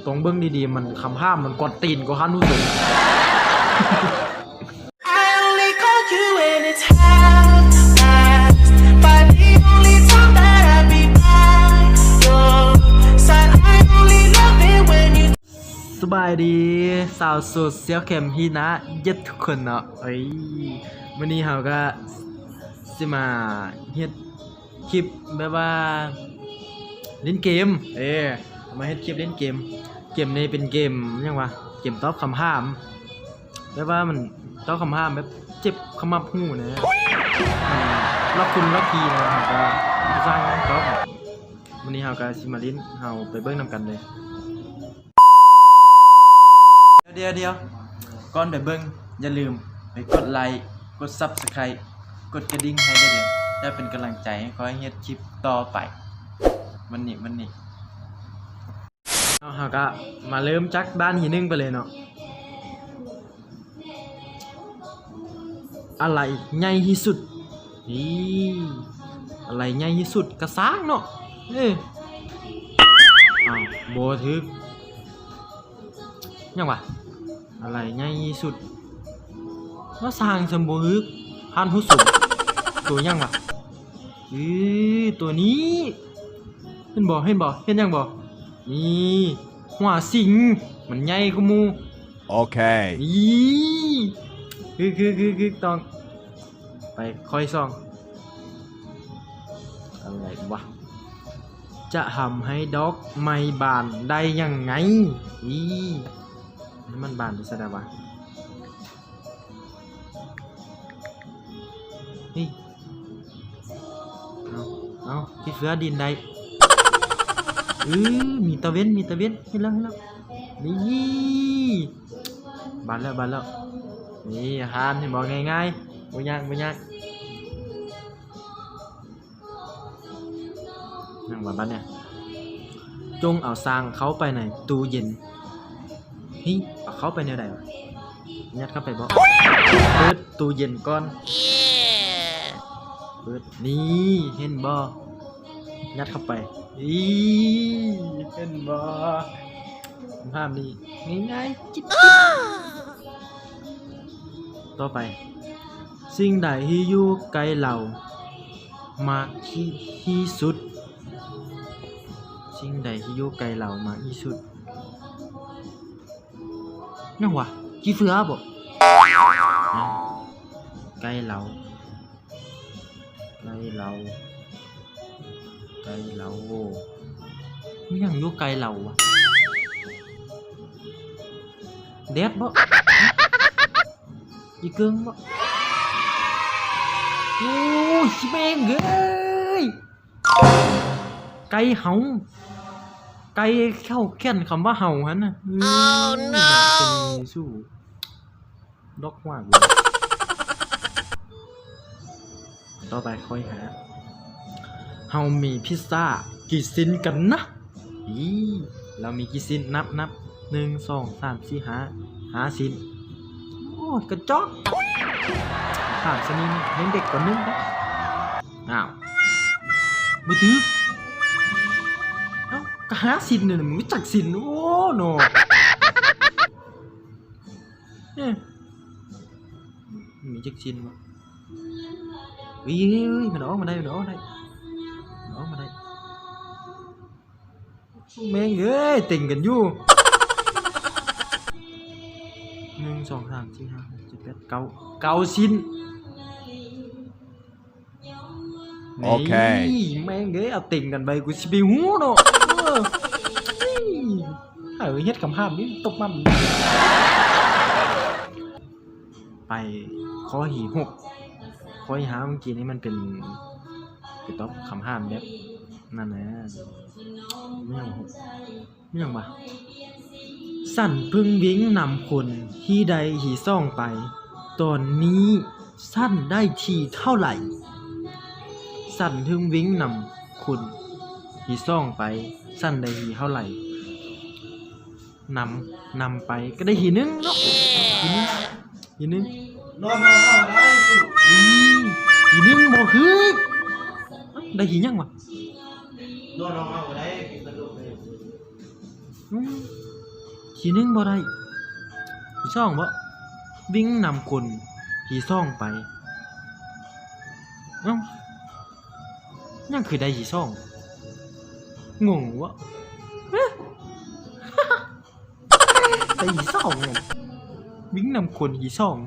ຕ້ອງເບິ່ງດີໆ ມັນຄຳຫ້າມ ມັນກວນຕີນກວ່າຫັ້ນຮູ້ສຶກ. I only call you when it's half past five. The only time that I be by your side. I only love it when you ສະບາຍດີ ຊາວໂຊຊຽວແຄມຮີນາເຢັດທຸກຄົນເນາະ. ເອີຍ ມື້ນີ້ເຮົາກະຊິມາເຮັດ ຄລິບແບບວ່າຫຼິ້ນເກມ ເອີ ມາເຮັດຄລິບຫຼິ້ນເກມ. ເກມນີ້ເປັນເກມຫຍັງວະ ເກມຕອບຄຳຖາມ ແບບວ່າມັນຕອບຄຳຖາມແບບເຈັບຂະໝັບຫູນະ ມັນລັອກຄຸນລັອກຄີນະ ເຮົາກະສ້າງຕອບ. ມື້ນີ້ເຮົາກະຊິມາຫຼິ້ນ ເຮົາໄປເບິ່ງນຳກັນເລີຍ. ດຽວໆ ກ່ອນໄປເບິ່ງ ຢ່າລືມໄປກົດໄລ ກົດຊັບສະໄຄ ກົດກະດິ່ງໃຫ້ແດ່ເດີ ເພື່ອເປັນກຳລັງໃຈໃຫ້ຂ້ອຍເຮັດຄລິບຕໍ່ໄປ. ວັນນີ້ ວັນນີ້ ເຮົາ ເຮົາກະມາເລີ່ມຈາກດ່ານທີໜຶ່ງໄປເລີຍເນາະ. ອາໄລໃຫຍ່ທີ່ສຸດ? ນີ້ ອາໄລໃຫຍ່ທີ່ສຸດກະຊ້າງເນາະ. ເອີ ອ້າວ ບໍ່ຖືກ. ຫຍັງວະ ອາໄລໃຫຍ່ທີ່ສຸດ ວ່າຊ້າງຊັ້ນບໍ່ຖືກ ທ່ານຜູ້ຊົມ. ໂຕຫຍັງວະ? ເອີ ໂຕນີ້ ເຫັນບໍ່ ເຫັນບໍ່ ເຫັນຫຍັງບໍ່? ນີ້ ຫົວສິງ ມັນໃຫຍ່ກວ່າໝູ່. ໂອເຄ ນີ້ ຄື ຄື ຄື ຄື ຕ້ອງ ໄປ ຂໍ້ທີສອງ ອາໄລວະ ຈະທຳໃຫ້ດອກໄມ້ບານໄດ້ຫຍັງໄງ? ອີ ໃຫ້ມັນບານໄປຊະດາວະ. ເຮີ້ຍ ເອົາ ເອົາ ຂີ້ເຟືອດິນໄດ້. ອື ມີຕາເວັນ ມີຕາເວັນ ເຫັນແລ້ວ ເຫັນແລ້ວ. ນີ້ ບານແລ້ວ ບານແລ້ວ. ນີ້ ອາຫານ ເຫັນບໍ່? ງ່າຍໆ ບໍ່ຍາກ ບໍ່ຍາກ. ຫຍັງວະບາດນີ້? ຈົ່ງເອົາຊ້າງເຂົ້າໄປໃນຕູ້ເຢັນ. ເຮີ້ຍ ເອົາເຂົ້າໄປແນວໃດວະ? ຍັດເຂົ້າໄປບໍ? ເປີດຕູ້ເຢັນກ່ອນ ເປີດ. ນີ້ ເຫັນບໍ່? ຍັດເຂົ້າໄປ. ອີ ເຫັນບໍ່? ຄຳຖາມນີ້ງ່າຍໆ ຈິບໆ. ຕໍ່ໄປ ສິ່ງໃດທີ່ຢູ່ໃກ້ເຮົາມາກທີ່ ທີ່ສຸດ? ສິ່ງໃດທີ່ຢູ່ໃກ້ເຮົາມາກທີ່ສຸດ? ຫຍັງວະ? ຂີ້ເຟືອບໍ? ໃກ້ເຮົາ ໃກ້ເຮົາ ໃກ້ເຮົາ ມີຫຍັງຢູ່ໃກ້ເຮົາວະ? ແດດບໍ? ອີ່ເກິ່ງບໍ? ໂອ້ຍ ຊິແມ່ງເອີຍ ໃກ້ເຮົາ ໃກ້ເຂົ້າແຂນຄຳວ່າເຮົາຫັ້ນນະ. ໂອ້ ໂນ ເປັນສູດອກຫວ່າງ. ຕໍ່ໄປ ຂໍ້ທີຫ້າ ເຮົາມີພິດຊາກີ່ຊິ້ນກັນນະ? ອີ ລາວມີກີ່ຊິ້ນ? ນັບ ນັບ ໜຶ່ງ ສອງ ສາມ ສີ່ ຫ້າ ຫ້າຊິ້ນ. ໂອ້ຍ ກະຈອກ ຖາມຊະນີ້ແຮງເດັກກວ່າໜຶ່ງ. ອ້າວ ບໍ່ຖືກ. ເອົ້າ ກະຫ້າຊິ້ນນີ້ ມັນຈັກຊິ້ນ? ໂອ້ ໂນ. ເອີ ມີຈັກຊິ້ນວະ? ເອີຍ ມັນອອກມາໄດ້ ມັນອອກມາໄດ້ ມັນອອກມາໄດ້. ແມ່ງເອີຍ ເຕັງກັນຢູ່. ໜຶ່ງ ສອງ ສາມ ສີ່ ຫ້າ ຫົກ ເຈັດ ແປດ ເກົ້າ ເກົ້າຊິ້ນ. ໂອເຄ ນີ້ ແມ່ງເອີຍ ເອົາເຕັງກັນໄປ ກູຊິໄປຮູ້ເນາະ. ເອີ ເອີ ເຮັດຄຳຖາມນີ້ຕົບມັນ. ໄປຂໍ້ທີຫົກ ຂໍ້ທີຫ້າເມື່ອກີ້ນີ້ມັນເປັນ ໄປຕອບຄຳຖາມແບບນັ້ນນະ. ແມ່ນຫຍັງວະ? ສັນເພິ່ງວິ່ງນຳຄົນທີໃດທີສອງໄປ, ຕອນນີ້ສັນໄດ້ທີເທົ່າໃດ? ສັນເພິ່ງວິ່ງນຳຄົນທີສອງໄປ, ສັນໄດ້ທີເທົ່າໃດ? ນຳ ນຳໄປກະໄດ້ທີໜຶ່ງເນາະ ທີໜຶ່ງ ທີໜຶ່ງ. ນອນເຮົາກໍໄດ້ສຸ ອືມ ທີໜຶ່ງບໍ່ຖືກ ໄດ້ທີຫຍັງວະ? ນອນເຮົາກໍໄດ້ ອືມ ທີໜຶ່ງບໍ່ໄດ້ ທີສອງບໍ່ ວິ່ງນຳຄົນທີສອງໄປ. ເອົ້າ ຍັງຄືໄດ້ທີສອງ ງົງວະ ໄດ້ທີສອງ ວິ່ງນຳຄົນທີສອງ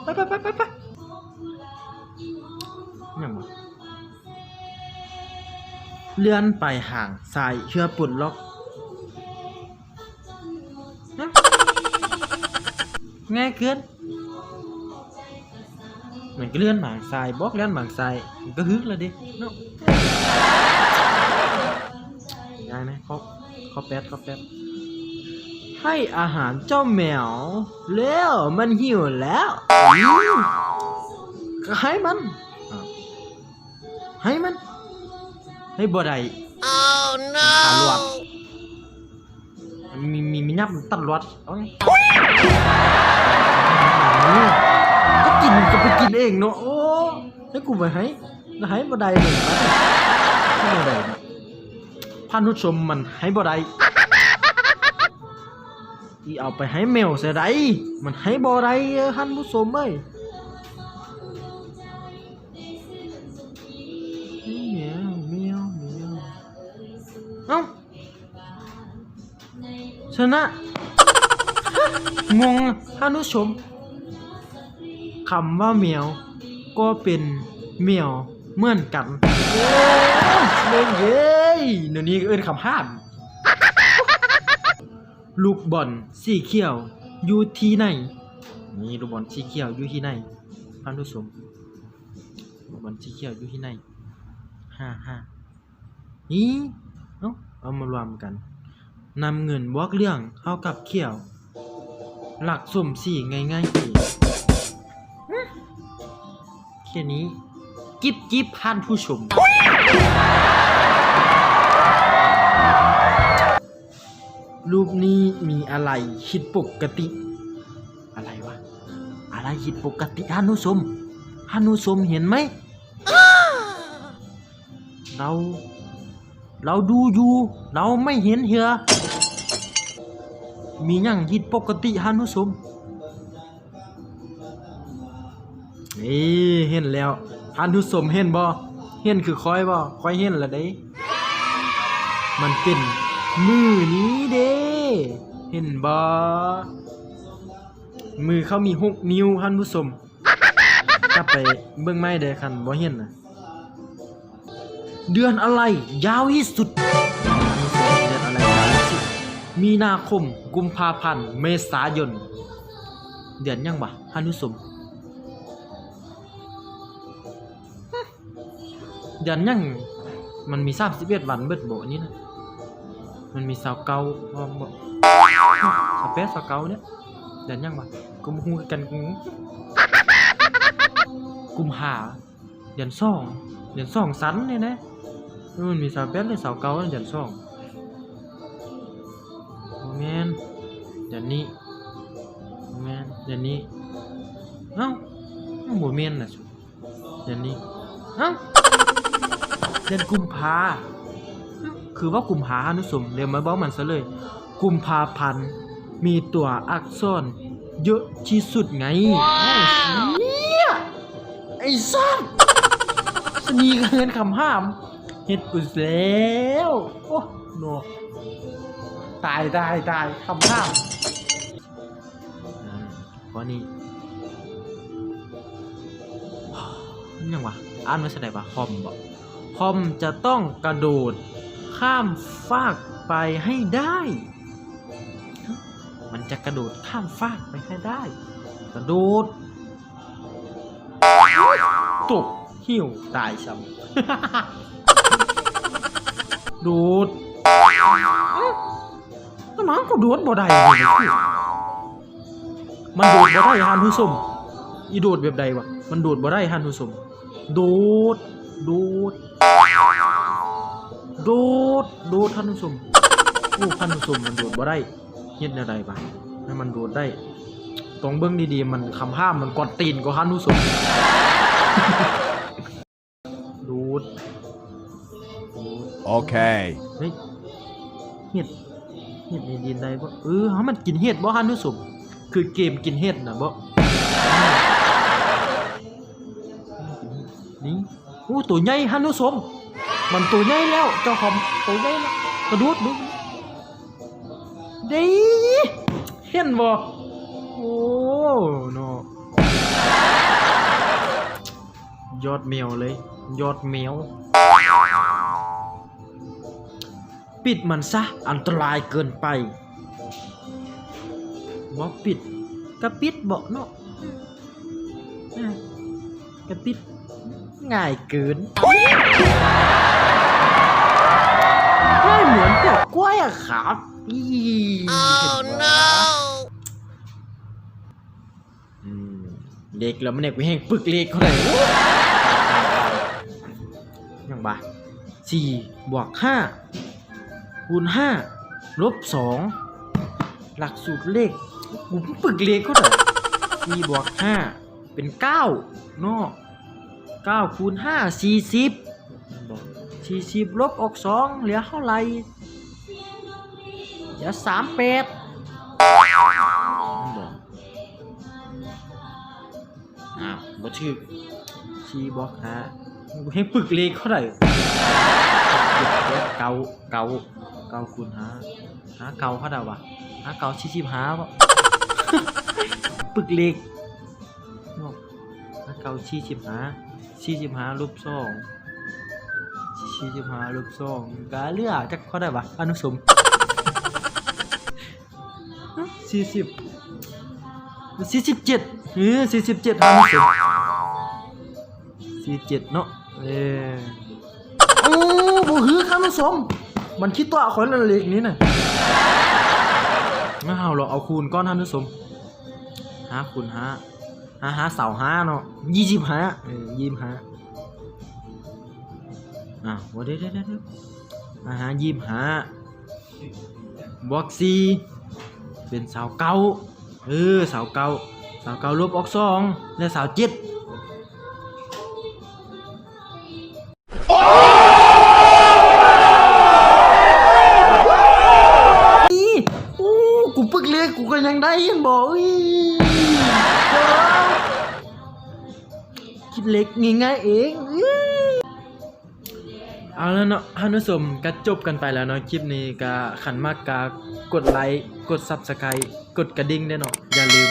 ໄປ ໄປ ໄປ ໄປ ຫຍັງວະ ເລື່ອນໄປທາງຊ້າຍເພື່ອປົດລັອກ. ງ່າຍເກີນ ມັນກໍເລື່ອນມາທາງຊ້າຍ ບອກເລື່ອນມາທາງຊ້າຍ ມັນກໍຮຶກແລ້ວເດ້ເນາະ. ຢ່ານະ ຂໍ ຂໍແປັດ ຂໍແປັດ ໃຫ້ອາຫານເຈົ້າແມວແລ້ວ ມັນຫິວແລ້ວ ກໍໃຫ້ມັນ ໃຫ້ມັນ ໃຫ້ບໍ່ໄດ້ ຂາຫຼວດ ມີ ມີ ມີຫຍັບຕັດຫຼວດ ເອົາ ກໍກິນ ກໍໄປກິນເອງເນາະ. ໂອ້ ໃຫ້ກູໄປໃຫ້ ກໍໃຫ້ບໍ່ໄດ້ເລີຍ ໃຫ້ບໍ່ໄດ້ ທ່ານຜູ້ຊົມ ມັນໃຫ້ບໍ່ໄດ້ ຊິເອົາໄປໃຫ້ແມວຊະໃດ ມັນໃຫ້ບໍ່ໄດ້ ທ່ານຜູ້ຊົມເອີຍ. ແມວ ແມວ ແມວ ເອົ້າ ຊະນະ ງົງ ທ່ານຜູ້ຊົມ ຄຳວ່າແມວກໍເປັນແມວເໝືອນກັນ. ໂອ້ ແມ່ນເອີຍ ແນວນີ້ເອີ້ນຄຳຖາມ. ລູກບອນສີຂຽວຢູ່ທີ່ໃນ? ນີ້ ລູກບອນສີຂຽວຢູ່ທີ່ໃນ ທ່ານຜູ້ຊົມ? ລູກບອນສີຂຽວຢູ່ທີ່ໃນ? ຫາ ຫາ ນີ້ ເອົາ ເອົາມາລວມກັນ ນ້ຳເງິນບວກເຫຼືອງເທົ່າກັບຂຽວ ຫຼັກສົມສີງ່າຍໆ ແຄ່ນີ້ ຈິບໆ ທ່ານຜູ້ຊົມ. ຮູບນີ້ມີອະໄລຜິດປົກກະຕິ. ອະໄລວະ? ອະໄລຜິດປົກກະຕິ ທ່ານຜູ້ຊົມ? ທ່ານຜູ້ຊົມເຫັນໄໝ? ລາວ ລາວດູຢູ່ ລາວໄມ່ເຫັນເທື່ອ. ມີຫຍັງຜິດປົກກະຕິ ທ່ານຜູ້ຊົມ? ເອີ ເຫັນແລ້ວ ທ່ານຜູ້ຊົມເຫັນບໍ່? ເຫັນຄືຂ້ອຍບໍ່? ຂ້ອຍເຫັນແລ້ວເດ້ ມັນເປັນມືນີ້ເດ້ ເຫັນບໍ່? ມືເຂົາມີຫົກນິ້ວ ທ່ານຜູ້ຊົມ ກັບໄປເບິ່ງໃໝ່ເດີ້ ຄັນບໍ່ເຫັນນະ. ເດືອນອະໄລຍາວທີ່ສຸດ? ເດືອນອະໄລຍາວທີ່ສຸດ? ມີນາຄົມ, ກຸມພາພັນ, ເມສາຍົນ. ເດືອນຫຍັງຫວາ ທ່ານຜູ້ຊົມ? ເດືອນຫຍັງ? ມັນມີສາມສິບເອັດວັນເບິດບໍ່ອັນນີ້ນະ? ມັນມີຊາວເກົ້າພ້ອມບໍ່? ຊາວແປດ ຊາວເກົ້າ ເນຍ ເດືອນຫຍັງຫວາ? ກໍບໍ່ຮູ້ຄືກັນ. ກຸມພາ ເດືອນສອງ ເດືອນສອງຊັ້ນນີ້ນະ. ເອີ ມັນມີຊາວແປດ ຫຼື ຊາວເກົ້າ ເດືອນສອງ. ບໍ່ແມ່ນ ເດືອນນີ້ ບໍ່ແມ່ນ ເດືອນນີ້. ເອົ້າ ມັນບໍ່ແມ່ນນະ ເດືອນນີ້. ເອົ້າ ເດືອນກຸມພາ ຄືວ່າກຸມພາ ທ່ານຜູ້ຊົມ. ດຽວມາເວົ້າມັນສະເລີຍ. ກຸມພາພັນມີຕົວອັກສອນເຍາະທີ່ສຸດໄງ. ເອົາ ເຊຍ ໄອ້ສັດ ຊະນີກໍເຮືອນຄຳຫາມ ເຮັດກູແລ້ວ. ໂອ້ ເນາະ ຕາຍ ຕາຍ ຕາຍ ຄຳຫາມ. ອືມ ຂໍ້ນີ້ ຫຍັງຫວາ? ອ່ານວ່າຈັ່ງໃດຫວາ? ຮອມບໍ? ຮອມຈະຕ້ອງກະໂດດຂ້າມຟາກໄປໃຫ້ໄດ້. ມັນຈະກະໂດດຂ້າມຟາກໄປໃຫ້ໄດ້. ກະໂດດ ຕົກ ຫິ້ວ ຕາຍຊ້ຳ. ໂດດ ມັນກໍໂດດບໍ່ໄດ້. ມັນໂດດບໍ່ໄດ້ທ່ານຜູ້ຊົມ. ອີໂດດແບບໃດຫວາ? ມັນໂດດບໍ່ໄດ້ທ່ານຜູ້ຊົມ. ໂດດ ໂດດ ໂດດ ໂດດ ທ່ານຜູ້ຊົມ. ໂອ້ ທ່ານຜູ້ຊົມ ມັນໂດດບໍ່ໄດ້. ເຮັດແນວໃດຫວາ ໃຫ້ມັນໂດດໄດ້? ຕ້ອງເບິ່ງດີໆ ມັນຄຳຫາມ ມັນກວນຕີນກວ່າທ່ານຜູ້ຊົມ. ໂດດ ໂດດ ໂອເຄ ເຮີ້ຍ ເຮັດ ເຫັດໃນດິນໄດ້ບໍ່? ເອີ ເຮົາມັນກິນເຫັດບໍ່ ທ່ານຜູ້ຊົມ? ຄືເກມກິນເຫັດນະບໍ່? ນີ້ ໂອ້ ໂຕໃຫຍ່ທ່ານຜູ້ຊົມ ມັນໂຕໃຫຍ່ແລ້ວ ເຈົ້າຂອງໂຕໃຫຍ່ແລ້ວ ກະໂດດເບິ່ງ ເດ້ ເຫັນບໍ່? ໂອ້ ເນາະ ຍອດແມວເລີຍ ຍອດແມວ. ປິດມັນຊະ ອັນຕະລາຍເກີນໄປ. ບໍ່ປິດກະປິດເບາະເນາະ ອາ ກະປິດ ງ່າຍເກີນ. ເຮີ້ຍ ເໝືອນພວກກ້ວຍອະຄັບ. ອີ ອືມ ເດັກລະມັນແນກ ກູແຮ່ງປຶກເລກເທົ່າໃດ. ຫຍັງວະ? ສີ່ບວກຫ້າ ຄູນຫ້າ ລົບສອງ ຫຼັກສູດເລກ ກູປຶກເລກເທົ່າໃດ? ສີ່ບວກຫ້າ ເປັນເກົ້າເນາະ ເກົ້າຄູນຫ້າ ສີ່ສິບ ແມ່ນບໍ່? ສີ່ສິບລົບອອກສອງ ເຫຼືອເທົ່າໃດ? ເຫຼືອສາມແປດ ແມ່ນບໍ່? ອ້າວ ບໍ່ຖືກ ສີ່ບວກຫ້າ ກູແຮ່ງປຶກເລກເທົ່າໃດ? ເຈັດ ແປດ ເກົ້າ ເກົ້າ ເກົ້າຄູນຫ້າ ຫ້າເກົ້າເທົ່າໃດວະ? ຫ້າເກົ້າສີ່ສິບຫ້າເບາະ ປຶກເລກເນາະ. ຫ້າເກົ້າສີ່ສິບຫ້າ ສີ່ສິບຫ້າລົບສອງ ສີ່ສິບຫ້າລົບສອງ ກະເຫຼືອຈັກເທົ່າໃດວະ ທ່ານຜູ້ຊົມ? ສີ່ສິບ ສີ່ສິບເຈັດ ເອີ ສີ່ສິບເຈັດ ທ່ານຜູ້ຊົມ ສີ່ສິບເຈັດເນາະ. ເອີ ໂອ້ ບໍ່ຖືກ ທ່ານຜູ້ຊົມ ມັນຂີ້ຕົວະຂ້ອຍລະເລກນີ້ນະ. ເຮົາລອງເອົາຄູນກ່ອນ ທ່ານຜູ້ຊົມ ຫ້າຄູນຫ້າ ຫ້າຫ້າຊາວຫ້າເນາະ ຊາວຫ້າ ເອີ ຊາວຫ້າ ອ້າວ ບໍ່ ເດີໆໆ ຫ້າຫ້າຊາວຫ້າ ບວກສີ່ເປັນຊາວເກົ້າ ເອີ ຊາວເກົ້າ ຊາວເກົ້າລົບອອກສອງ ເຫຼືອຊາວເຈັດ. ໂອ້ ກູປຶກເລກ ກູກະຍັງໄດ້ ເຫັນບໍ່? ເອີ ຄິດເລກງ່າຍໆເອງ. ເອົາລະເນາະ ທ່ານຜູ້ຊົມ ກະຈົບກັນໄປແລ້ວເນາະ ຄລິບນີ້ກະ ຄັນມັກກະກົດໄລ ກົດຊັບສະໄຄ ກົດກະດິ່ງເດີເນາະ ຢ່າລືມ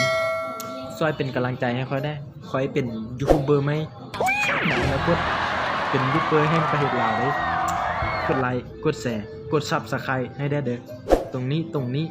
ຊ່ວຍເປັນກຳລັງໃຈໃຫ້ຂ້ອຍແດ່ ຂ້ອຍເປັນຢູທູບເບີໃໝ່ໃນອະນາຄົດ ເປັນຢູທູບເບີແຫ່ງປະເທດລາວເດີ. ກົດໄລ ກົດແຊ ກົດຊັບສະໄຄໃຫ້ແດ່ເດີ ຕົງນີ້ ຕົງນີ້.